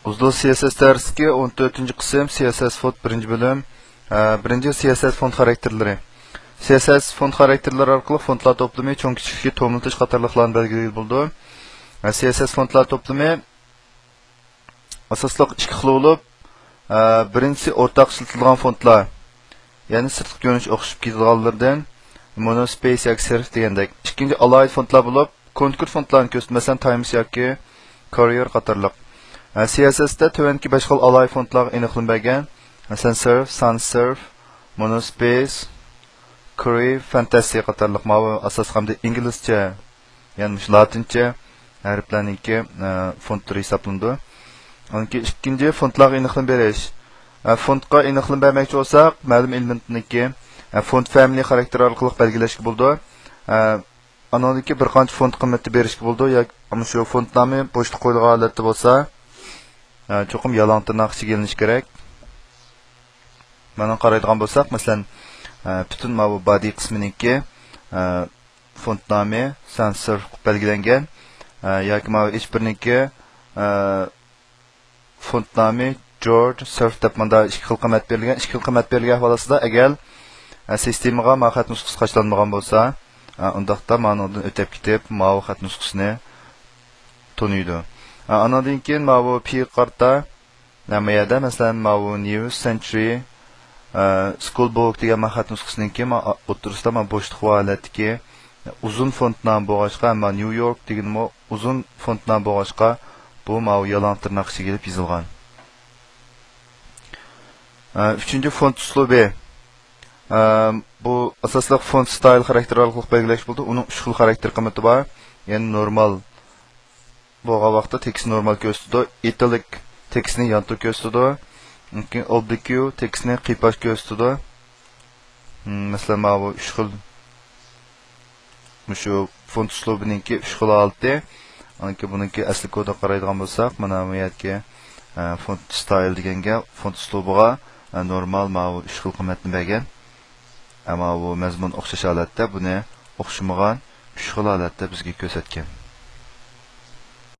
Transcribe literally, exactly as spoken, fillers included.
ئۇزلۇ سى ئېس ئېس دەرسلىكى، ئون تۆتىنچى قىسىم، سى ئېس ئېس فونت، بىرىنچى بۆلۈم. ئە، بىرىنچى، سى ئېس ئېس فونت خاراكتېرلىرى. سى ئېس ئېس فونت خاراكتېرلىرى ئارقىلىق فونتلار توپلىمى، چوڭ كىچىكلىكى، توملىتىش قاتارلىقلارنى بەلگىلىگىلى بولىدۇ. ئە، سى ئېس ئېس فونتلار توپلىمى ئاساسلىق ئىككى خىل بولۇپ، ئە، بىرىنچىسى ئورتاق ئىشلىتىلىدىغان فونتلار، يەنى سىرتقى كۆرۈنۈش ئوخشىشىپ كېتىدىغانلىرىدىن، مونوسپېيس ياكى سېرىف دېگەندەك. ئىككىنچى، ئالاھىدە فونتلار بولۇپ، كونكرېت فونتلارنى كۆرسىتىدۇ، مەسىلەن، تايمس ياكى كاررىيېر قاتارلىق. ئە، سى ئېس ئېس تە تۆۋەندىكى بەش خىل ئالاھىدە فونتلارغا ئېنىقلىما بەرگەن، مەسىلەن، سېرف، سانس سېرف، مونوسپېيس، كۇرى، فانتاسى قاتارلىق. ماۋۇ ئاساسلىق ھەمدە ئىنگلىزچە، يەنى مۇشۇ لاتىنچە ھەرپلەرنىڭكى، ئە، فونتلىرى ھېسابلىنىدۇ. ئاندىن كېيىن ئىككىنچى، فونتلارغا ئېنىقلىما بېرىش. ئە، فونتقا ئېنىقلىما بەرمەكچى بولساق، مەلۇم ئېلېمېنتنىڭكى، ئە، فونت فامىلى خاراكتېرى ئارقىلىق بەلگىلەشكە بولىدۇ. ئە، ئانىڭدىن كېيىن بىر قانچە فونت قىممىتى بېرىشكە بولىدۇ، ياكى مۇشۇ فونت نامى بوشلۇق قويۇلغان ھالەتتە بولسا، ئە، چوقۇم يالاڭ تىرناق ئىچىگە ئېلىنىشى كېرەك. مانا قارايدىغان بولساق، مەسىلەن، ئە، پۈتۈن ماۋۇ بادى قىسمىنىڭكى، ئە، فونت نامى سانس سېرف قىلىپ بەلگىلەنگەن. ئە، ياكى ماۋۇ ئېچ بىرنىڭكى، ئە، فونت نامى جورج سېرف دەپ مۇندا ئىككى خىل قىممەت بېرىلگەن. ئىككى خىل قىممەت بېرىلگەن ئەھۋال ئاستىدا، ئەگەر، ئە، سىستېمىغا ما خەت نۇسخىسى قاچىلانمىغان بولسا، ئە، ئۇنداقتا مانىڭدىن ئۆتەپ كېتىپ، ماۋۇ خەت نۇسخىسىنى تونۇيدۇ. ئە، ئانىڭدىن كېيىن ماۋۇ پىغا قارىتا، ئە، ما يەردە، مەسىلەن، ماۋۇ نيۇ سېنچۇرى، ئە، سكۇل بوك دېگەن ما خەت نۇسخىسىنىڭكى ما ئوتتۇرىسىدا ما بوشلۇق بار ھالەتتىكى ئۇزۇن فونت نامى بولغاچقا، ئەمما نيۇ يورك دېگىنىمۇ ئۇزۇن فونت نامى بولغاچقا، بۇ ماۋۇ يالاڭ تىرناق ئىچىگە كېلىپ يېزىلغان. ئە، ئۈچىنچى، فونت ئۇسلۇبى. ئە، بۇ ئاساسلىق فونت ستايل خاراكتېرى ئارقىلىق بەلگىلەش بولىدۇ. ئۇنىڭ ئۈچ خىل خاراكتېر قىممىتى بار. يەنى نورمال بولغان ۋاقىتتا تېكىستنى نورمال كۆرسىتىدۇ. ئىتالىك تېكىستنى يانتۇ كۆرسىتىدۇ. كېيىن ئوبلىكيۇ تېكىستنى قىيپاش كۆرسىتىدۇ. مم، مەسىلەن، ماۋۇ ئۈچ خىل مۇشۇ فونت ئۇسلۇبىنىڭكى ئۈچ خىل ھالىتى. ئانكى بۇنىڭكى ئەسلى كودىغا قارايدىغان بولساق، مانا بۇ يەردىكى، ئە، فونت ستايل دېگەنگە، فونت ئۇسلۇبىغا، ئە، نورمال ماۋۇ ئۈچ خىل قىممەتنى بەرگەن. ئەمما بۇ مەزمۇن ئوخشاش ھالەتتە بۇنى ئوخشىمىغان ئۈچ خىل ھالەتتە بىزگە كۆرسەتكەن.